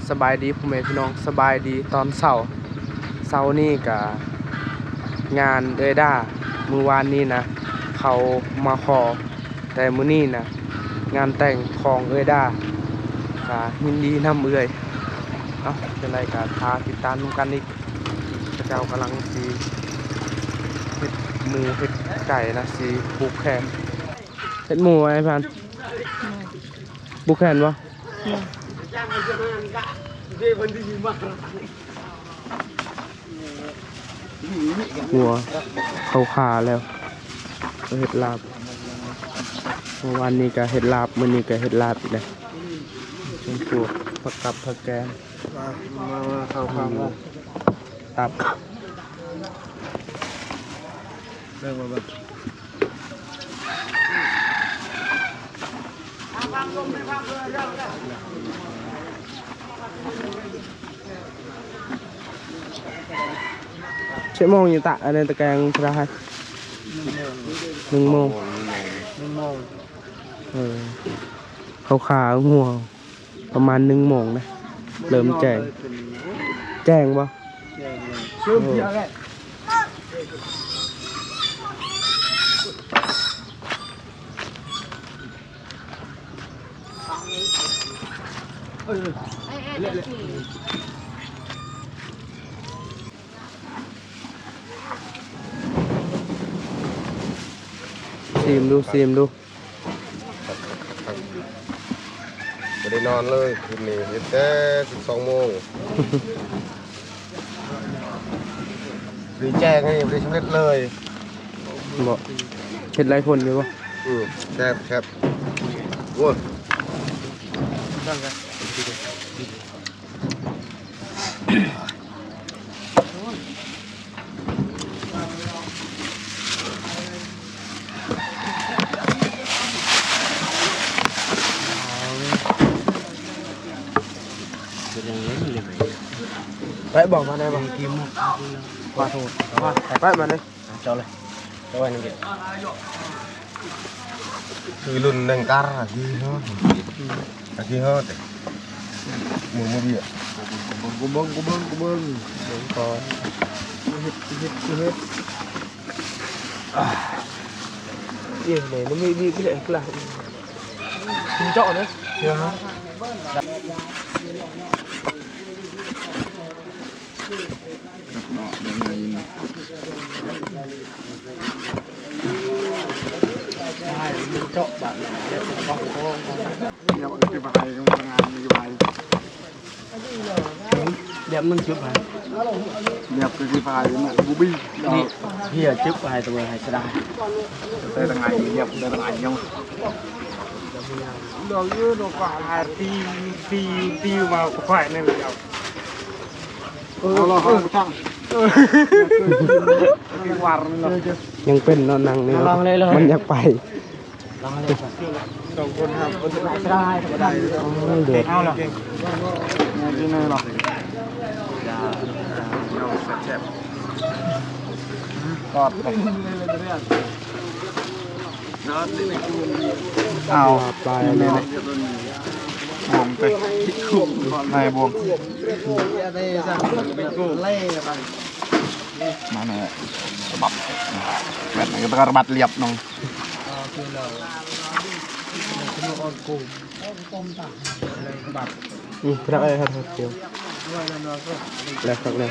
ສະບາຍດີພໍ່ແມ່ພີ່ນ້ອງ, ສະບາຍດີຕອນເຊົ້າ. ເຊົ້ານີ້ກະງານເອື້ອຍດາ, ມື້ວານນີ້ນະເຂົາມາຂໍ, ແຕ່ມື້ນີ້ນະງານແຕ່ງຂອງເອື້ອຍດາ, ກະຍິນດີນຳເອື້ອຍ. ເອົ້າ ຈັ່ງໃດກະຖ້າຕິດຕາມນຳກັນອີກ. ເຂົາເຈົ້າກຳລັງຊິເຮັດໝູເຮັດໄກ່ນະ, ຊິຜູກແຂນ. ເຮັດໝູໄວ້ພັນ, ຜູກແຂນບໍ່? ງົວເຂົ້າຄາແລ້ວ, ເຮັດລາບ. ເມື່ອວານນີ້ກະເຮັດລາບ, ມື້ນີ້ກະເຮັດລາບອີກແລ້ວ. ເປັນພວກຜັກກັບຜັກແກງ. ມາ ມາ ມາ ເຂົ້າຄາ ຕັບ. ເບິ່ງ ເບິ່ງ ເບິ່ງ. ເຈັດໂມງຢູ່ຕະ ອັນນີ້ຕະແກງເທົ່າໃດ? ໜຶ່ງໂມງ ໜຶ່ງໂມງ ໜຶ່ງໂມງ. ເອີ ເຂົາຂ້າງົວ ປະມານໜຶ່ງໂມງນະ ເລີ່ມແຈ້ງ. ແຈ້ງບໍ່? ແຈ້ງເລີຍ. ໂອ້ ຊີມດູ ຊີມດູ. ບໍ່ໄດ້ນອນເລີຍຄືນນີ້, ເຮັດແຕ່ສິບສອງໂມງ. ຫຼືແຈ້ງນີ້ບໍ່ໄດ້ສຳເລັດເລີຍ. ບໍ່ ເຮັດຫຼາຍຄົນຢູ່ບໍ່? ອືມ ແຊບ ແຊບ. ໂອ້ຍ ໄປບອກມາໄດ້ບໍ່? ຂໍໂທດ ໄປມາເລີຍ. ເຈົ້າເລີຍ ເຈົ້າໄວ້ນີ້ເດ. ຄືລຸ້ນແດງກາ ອາກີເຮົາ ອາກີເຮົາເດ ໝູ ໝູເບຍ. ກູເບິ່ງ ກູເບິ່ງ ກູເບິ່ງ ກູເບິ່ງ ເບິ່ງກ່ອນ. ເຮັດ ເຮັດ ເຮັດ ເອີ ນີ້ມັນມີ ມີ ມີແຫຼະ ກະລະ ເຈາະເນາະ. ລຽບໜຶ່ງຈຸດໃຫ້ ລຽບຄືຊິພາຍແມ່ນບູບີ ນີ້ເຮຍຈຶ່ບໃຫ້ຕົວໃຫ້ສະດາຍ ແຕ່ທາງໄງລຽບ ແຕ່ທາງໄງຍັງ ດອກຢູ່ ດອກກວ່າ ຕີ ຕີ ຕີມາຄວາຍນັ້ນແລ້ວ. ເອີ ເອີ ເອີ ຍັງເປັນເນາະ ນັ່ງນີ້ ລອງເລີຍ ມັນຢາກໄປ ສອງຄົນຫ້າມບໍ່ໄດ້ ເອົາລະ ກິນເລີຍເນາະ ແຊບໆ ກອດ. ເອົາ ປາຍ ແມ່ນ ບວງເຕະ ໃນບວງ ມາແນ່ ສະບັບ ແບບນີ້ກະລະບັດລຽບໜຶ່ງ. ອືມ ພະນັກງານເຮົາເດີ ແລ້ວຄັກແລ້ວ.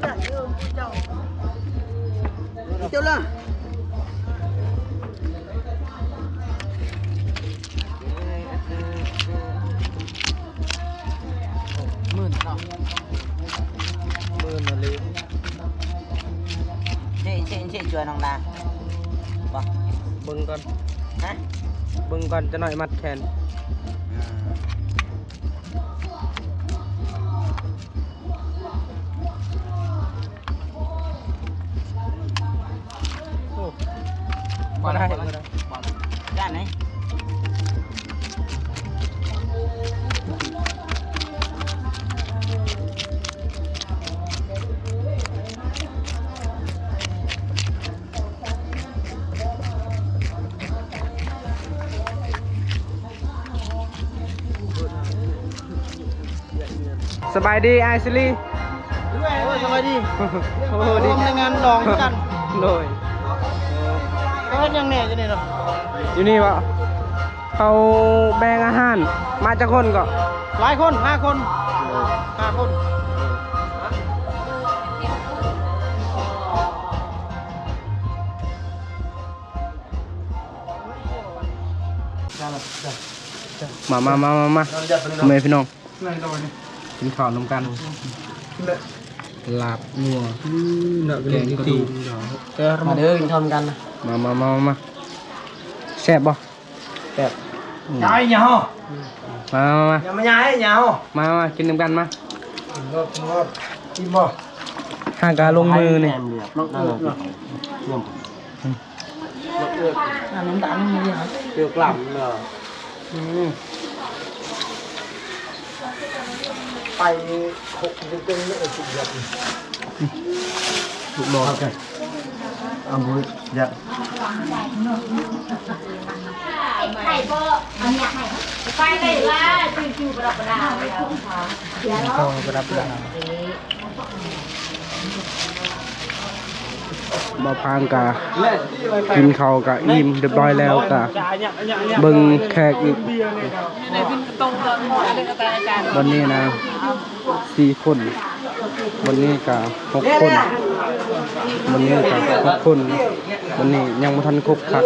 ເຈົ້າລະ ໝື່ນເນາະ ໝື່ນນະລີ. ເຊ ເຊ ເຊ ຊ່ວຍນ້ອງນາບໍ່? ເບິ່ງກ່ອນ ຮະ? ເບິ່ງກ່ອນ ຈະໜ້ອຍມັດແຂນ. ໂອ້ ບໍ່ໄດ້ ບໍ່ໄດ້ ຢ້ານໄດ໋. ສະບາຍດີອ້າຍຊີລີ. ໂອ້ຍ ສະບາຍດີ. ໂອ້ ດີ ມາຮ່ວມໃນງານດອງຄືກັນ. ໂດຍ. ເຮັດຫຍັງແດ່ຢູ່ນີ້ເນາະ? ຢູ່ນີ້ເບາະ? ເຂົາແບ່ງອາຫານ. ມາຈັກຄົນເກາະ? ຫຼາຍຄົນ ຫ້າຄົນ ຫ້າຄົນ. ມາ ມາ ມາ ມາ ມາ ພໍ່ແມ່ພີ່ນ້ອງ ກິນເຂົ້ານຳກັນ. ລາບງົວ ແກງກະດູກ. ມາເດີ ກິນເຂົ້ານຳກັນ. ມາ ມາ ມາ ມາ ແຊບບໍ່? ແຊບ. ອືມ ມາ ມາ ມາ ມາ ມາ ກິນນຳກັນມາ. ກິນໂລດ ກິນໂລດ. ອີ່ມບໍ່? ຫາກະລົງມືນີ້. ນ້ຳຕານມັນມີຫຍັງ? ເປັນກະຫຼໍ່າເນາະ. ອືມ ໄປຫົກເຕັມໆເລີຍ ສຸດຍອດ. ລູກນ້ອງ ເອົາເບີດ ຢາກ ໄປໄດ້ວ່າຊື່ໆ ປະດັບປະດາ ເຂົ້າປະດັບປະດາ. ບ່າວພາງກະກິນເຂົ້າກະອີ່ມຮຽບຮ້ອຍແລ້ວ ກະເບິ່ງແຂກອີກ. ວັນນີ້ນະ ສີ່ຄົນ ວັນນີ້ກະຫົກຄົນ ວັນນີ້ກະຫົກຄົນ. ວັນນີ້ຍັງບໍ່ທັນຄົບຄັກ.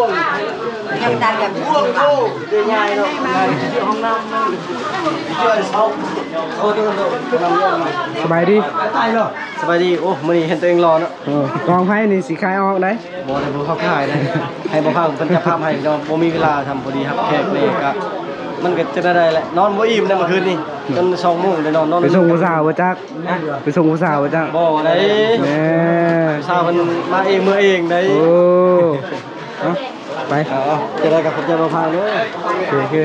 ສະບາຍດີ. ສະບາຍດີ. ໂອ້ ມື້ນີ້ເຫັນຕົວເອງຫຼໍ່ເນາະ. ເອີ ກອງໄຟນີ້ຊິຂາຍອອກໄດ໋. ບໍ່ໄດ້ ບໍ່ເຂົ້າຂາຍນະ. ໃຫ້ບ່າວພັງເພິ່ນຈັບພາບໃຫ້ເນາະ. ບໍ່ມີເວລາທຳ ພໍດີຮັບແຂກແດ່ ກະ ມັນກະຈັ່ງໃດແຫຼະ. ນອນບໍ່ອີ່ມໃນມື້ຄືນນີ້ ຈົນສອງໂມງໄດ້ນອນ. ນອນ ໄປສົ່ງຜູ້ສາວບໍ່ຈັກ? ຮະ? ໄປສົ່ງຜູ້ສາວບໍ່ຈັກ? ບໍ່ໄດ້. ແນ່ ຜູ້ສາວເພິ່ນມາເອງເມືອເອງໄດ໋. ໂອ້ ເອົາ ໄປ ເອົາ ເອົາ ຈັ່ງໃດກະຂອບໃຈບ່າວພັງເດີ. ໂອເຄ ໂອເຄ.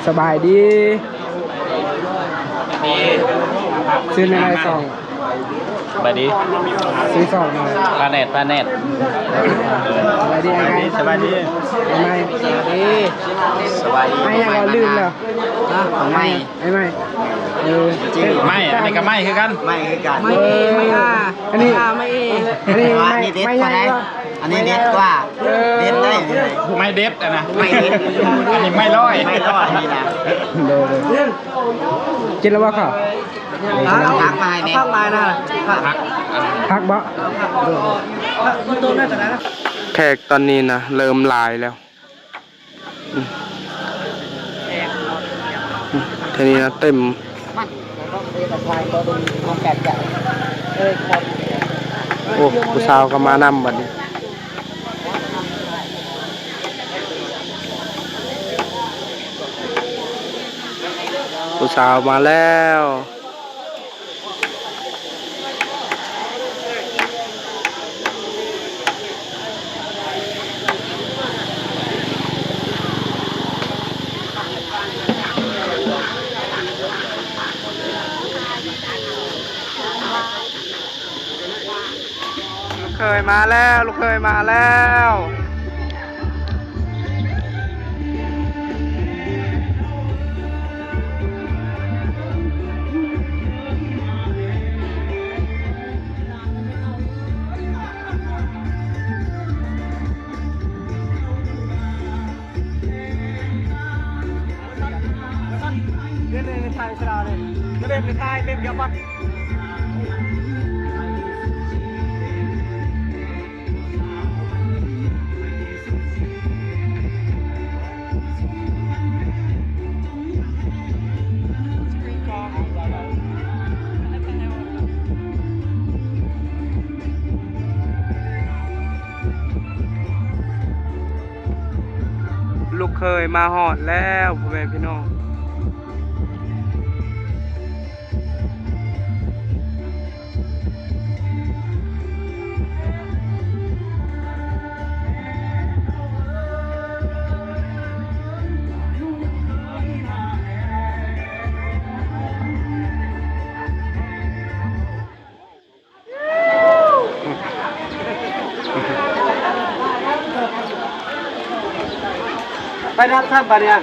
ສະບາຍດີ. ຊື່ແນວໃດສອງ? ສະບາຍດີ. ຊື່ສອງແນວໃດ? ປາແນດ ປາແນດ. ສະບາຍດີອ້າຍໄກ່. ສະບາຍດີອ້າຍໄກ່. ສະບາຍດີ. ອ້າຍຫຍັງກໍລືມແລ້ວ. ຮະ? ຂອງໃໝ່. ອ້າຍໃໝ່. ເອີ ໃໝ່ ອັນນີ້ກໍໃໝ່ຄືກັນ. ໃໝ່ຄືກັນ. ເອີ ອັນນີ້ ອ່າ ໃໝ່ເອ ອັນນີ້ໃໝ່ ໃໝ່ໃຫຍ່ກວ່າ. ອັນນີ້ເດັດກວ່າ. ເອີ ເດັດໄດ໋ ໃໝ່ເດັດຫັ້ນນະ. ໃໝ່ເດັດ. ອັນນີ້ໃໝ່ລອຍ. ໃໝ່ລອຍນີ້ນະ. ໂດຍ ໂດຍ. ກິນແລ້ວບໍ່ເຂົ້າ? ເອົາຜັກມາໃຫ້ແດ່. ຜັກມານະ. ຜັກ ຜັກບໍ່? ແຂກຕອນນີ້ນະ ເລີ່ມຫຼາຍແລ້ວ. ອືມ ອືມ ເທື່ອນີ້ນະເຕັມ. ໂອ້ ຜູ້ສາວກໍມານຳບັດນີ້. ຜູ້ສາວມາແລ້ວ. ລູກເຂີຍມາແລ້ວ ລູກເຂີຍມາແລ້ວ. ສ ເປັນຖ່າຍເປັນດຽວບັດ. ລູກເຂີຍມາຮອດແລ້ວ ພໍ່ແມ່ພີ່ນ້ອງ. ໄປຮັບຊ້ຳບາດນີ້.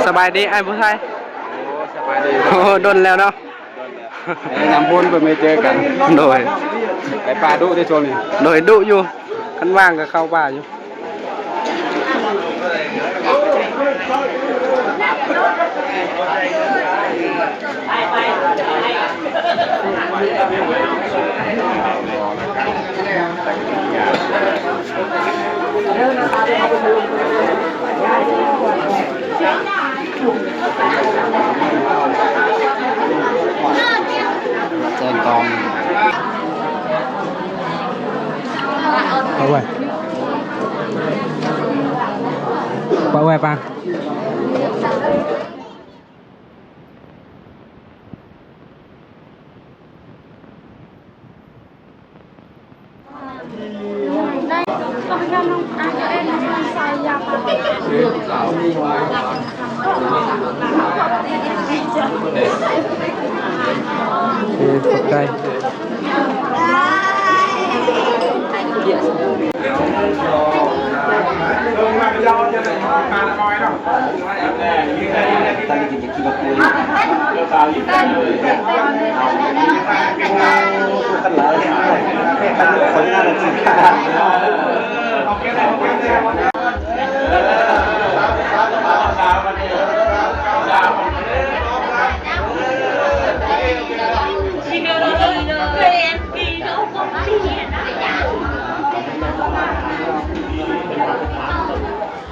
ສະບາຍດີອ້າຍຜູ້ຊາຍ. ໂອ້ ສະບາຍດີ. ໂອ້ ດົນແລ້ວເນາະ. ໄປນຳບຸນເພິ່ນໄປເຈີກັນ. ໂດຍ. ໄປປ່າດຸເດ້ຊ່ວງນີ້. ໂດຍ ດຸຢູ່. ຄັນວ່າງກໍເຂົ້າປ່າຢູ່. ແຈ້ງກອງ. ປະເວີຍ ປະເວີຍປາ. ໂອເຄ ຂອບໃຈ.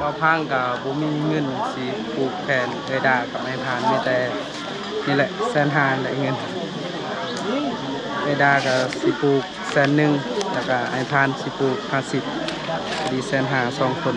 ບ່າວພັງກໍບໍ່ມີເງິນຊິຜູກແຂນເອື້ອຍດາກັບອ້າຍພານ ມີແຕ່ນີ້ແຫຼະ ແສນຫ້າແຫຼະເງິນ. ເອື້ອຍດາກໍຊິຜູກແສນໜຶ່ງ ແລ້ວກໍອ້າຍພານຊິຜູກຫ້າສິບ ພໍດີແສນຫ້າ ສອງຄົນ.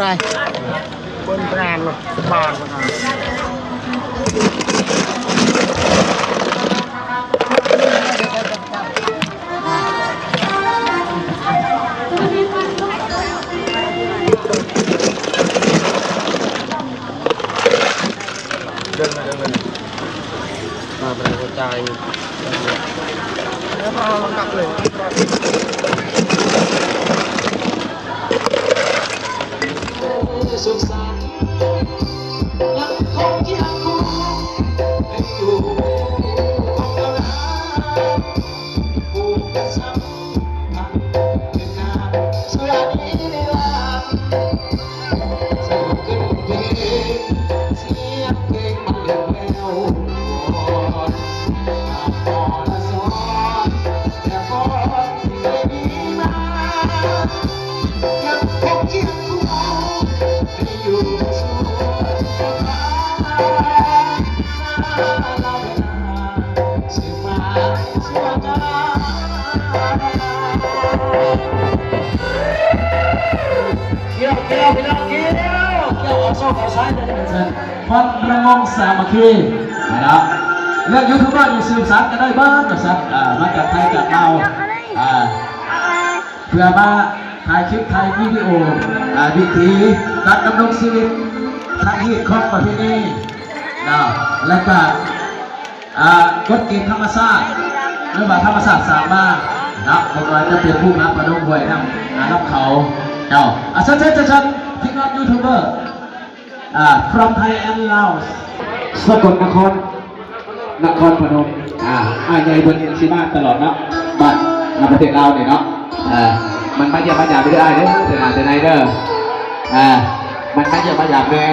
ກະໄດ້ ເບິ່ງແປນລົດບາງ ເດີນມາ ເດີນມາ ມາບໍ່ໄດ້ຫົວໃຈ ແລ້ວເຮົາກັບເລີຍ. ກ່ຽວ ກ່ຽວ ພີ່ນ້ອງ ກ່ຽວ ກ່ຽວ ເອົາສອງເອົາຊ້າຍ ເດີ ເດີ ເດີ ຄວັນລະມົງສາມັກຄີ ຫັ້ນລະ ເລື່ອງຢູທູບເບີນີ້ສືບສານກັນໄດ້ເບິດວ່າຊັ້ນ ອ່າ ມາຈາກໄທຈາກລາວ ອ່າ ເພື່ອມາຖ່າຍຄລິບຖ່າຍວິດີໂອ ອ່າ ວິຖີການດຳລົງຊີວິດ ທາງຮີດຄອງປະເພນີເນາະ ແລະກະ ອ່າ ກົດເກນທຳມະຊາດ ຫຼືວ່າທຳມະຊາດສ້າງມາເນາະ ບໍ່ວ່າຈະເປັນພູຜາ ຜາດົງ ຫ້ວຍນ້ຳ ອ່າ ລຳເຂົາເຈົ້າ ອ່າ ເຊີນ ເຊີນ ເຊີນ ເຊີນ ທີມງານຢູທູບເບີ ອ່າ from Thai and Laos ສະກົດນະຄອນ ນະຄອນພະນົມ ອ່າ ອ້າຍໃຫຍ່ເພິ່ນຊິມາຕະຫຼອດເນາະ ບ້ານ ອ່າ ປະເທດລາວນີ້ເນາະ ເອີ ມັນມາຢ້ຽມມາຢາມເດີອ້າຍເດີ ເດີນາເດີນາຍເດີ. ອ່າ ມັນມາຢ້ຽມມາຢາມແດ່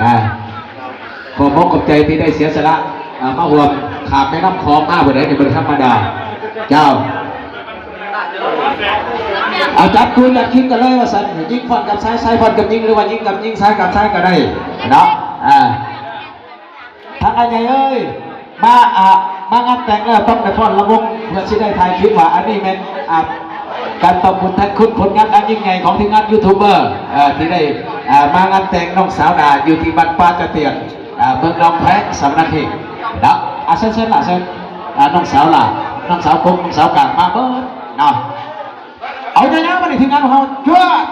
ອ່າ ຂໍຂອບອົກຂອບໃຈທີ່ໄດ້ເສຍສະຫຼະ ອ່າ ມາຮ່ວມຂ້າມແມ່ນ້ຳຂອງມາ ບໍ່ໄດ້ ບໍ່ໄດ້ທຳມະດາ ເຈົ້າ. ເອົາ ຈັບຄູ່ຈັບຄິງກັນເລີຍວ່າຊັ້ນ ຍິງຟ້ອນກັບຊາຍ ຊາຍຟ້ອນກັບຍິງ ຫຼືວ່າຍິງກັບຍິງ ຊາຍກັບຊາຍກໍໄດ້ເນາະ ອ່າ. ທາງອ້າຍໃຫຍ່ເອີຍ ມາ ອ່າ ມາງານແຕ່ງແລ້ວຕ້ອງໄດ້ຟ້ອນລຳວົງ ເພື່ອຊິໄດ້ຖ່າຍຄລິບວ່າອັນນີ້ແມ່ນ ອ່າ ການຕອບບຸນແທນຄຸນຜົນງານອັນຍິ່ງໃຫຍ່ຂອງທີມງານຢູທູບເບີ ເອີ ທີ່ໄດ້ ອ່າ ມາງານແຕ່ງນ້ອງສາວດາຢູ່ທີ່ບ້ານປ່າຈະຕຽນ ອ່າ ເມືອງໜອງແພງ ສະຫວັນນະເຂດເນາະ. ອ່າ ເຊີນ ເຊີນຫຼ້າ ເຊີນ ອ່າ ນ້ອງສາວຫຼ້າ ນ້ອງສາວກົກ ນ້ອງສາວກາງ ມາເບີດເນາະ. ເອົາຍາວໆ ມານີ້ ທີມງານຂອງເຮົາ ຈວດ.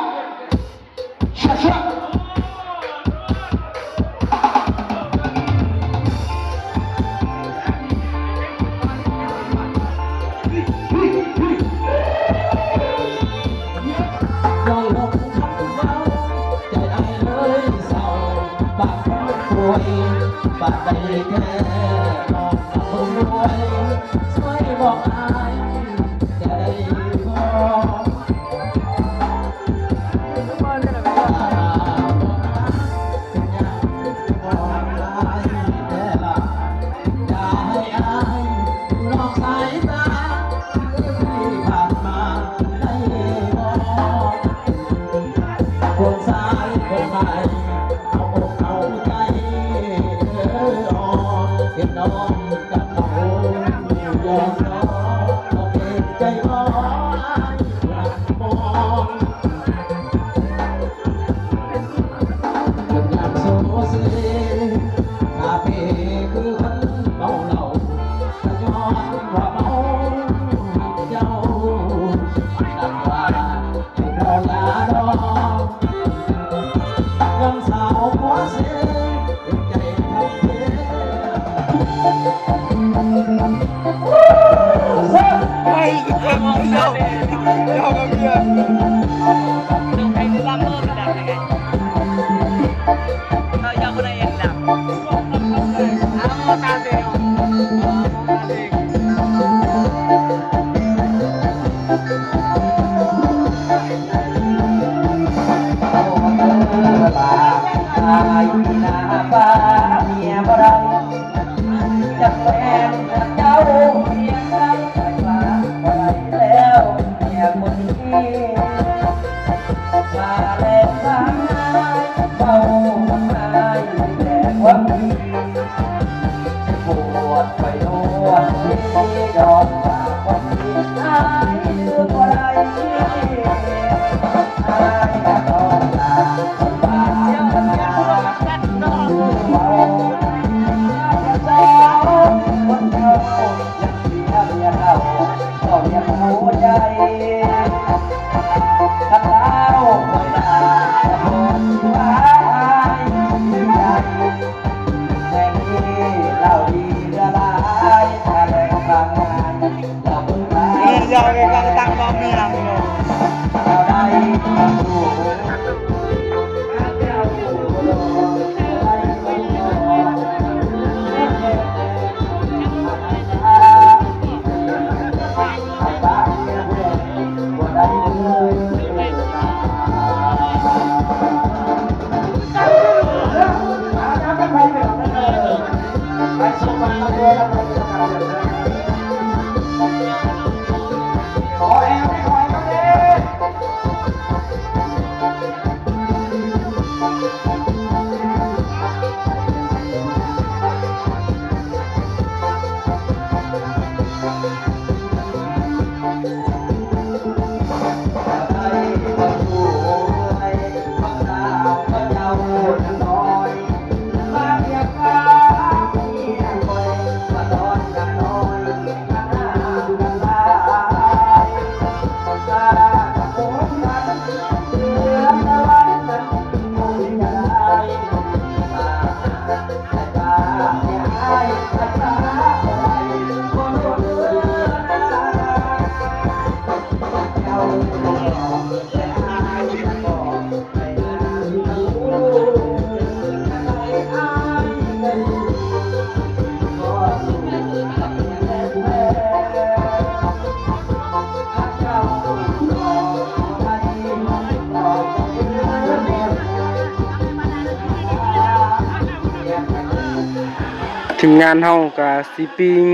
ທີມງານເຮົາກະຊິປີ້ງ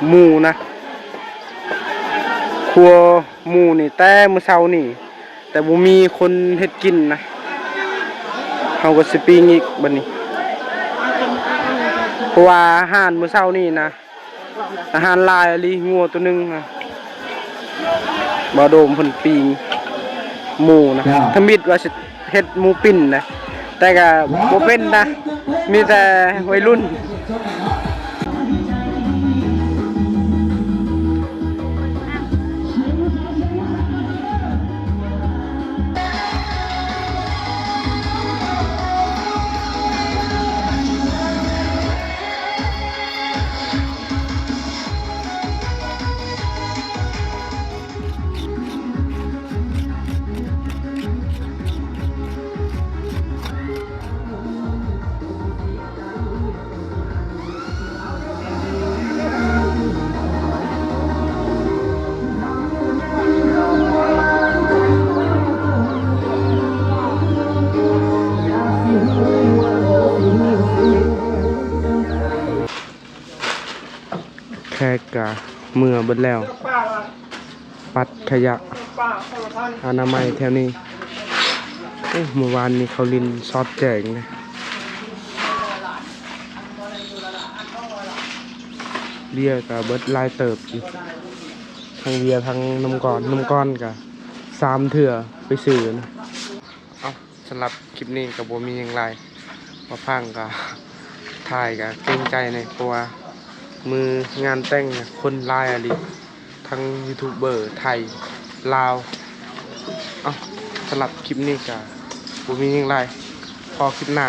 ໝູນະ ຄົວໝູນີ້ແຕ່ມື້ເຊົ້ານີ້ ແຕ່ບໍ່ມີຄົນເຮັດກິນນະ ເຮົາກໍຊິປີ້ງອີກບັດນີ້ ເພາະວ່າອາຫານມື້ເຊົ້ານີ້ນະ ອາຫານຫຼາຍອີ່ຫຼີ ງົວໂຕໜຶ່ງນະ ບ່າວໂດມເພິ່ນປີ້ງໝູນະ ທຳອິດວ່າຊິ ເຮັດໝູປີ້ນນະ ແຕ່ກະບໍ່ເປັນນະ ມີແຕ່ໄວລຸ້ນ. ແຂກກະເມືອເບິດແລ້ວ ປັດຂະຫຍະອະນາໄມແຖວນີ້. ໂອ້ ມື້ວານນີ້ເຂົາຫຼິ້ນຊອດແຈ້ງເດ້ ເບຍກະເບິດຫຼາຍເຕີບຢູ່ ທັງເບຍທັງນຳກ້ອນ ນຳກ້ອນກະສາມເທື່ອໄປຊື້ນະ. ເອົາ ສຳລັບຄລິບນີ້ກໍບໍ່ມີຫຍັງຫຼາຍ ວ່າພັງກໍຖ່າຍກໍເກງໃຈແດ່ ເພາະວ່າມື້ງານແຕ່ງຄົນຫຼາຍອີ່ຫຼີ ທັງຢູທູບເບີໄທ ລາວ. ເອົາ ສຳລັບຄລິບນີ້ກໍບໍ່ມີຫຍັງຫຼາຍ ພໍ້ຄລິບໜ້າ.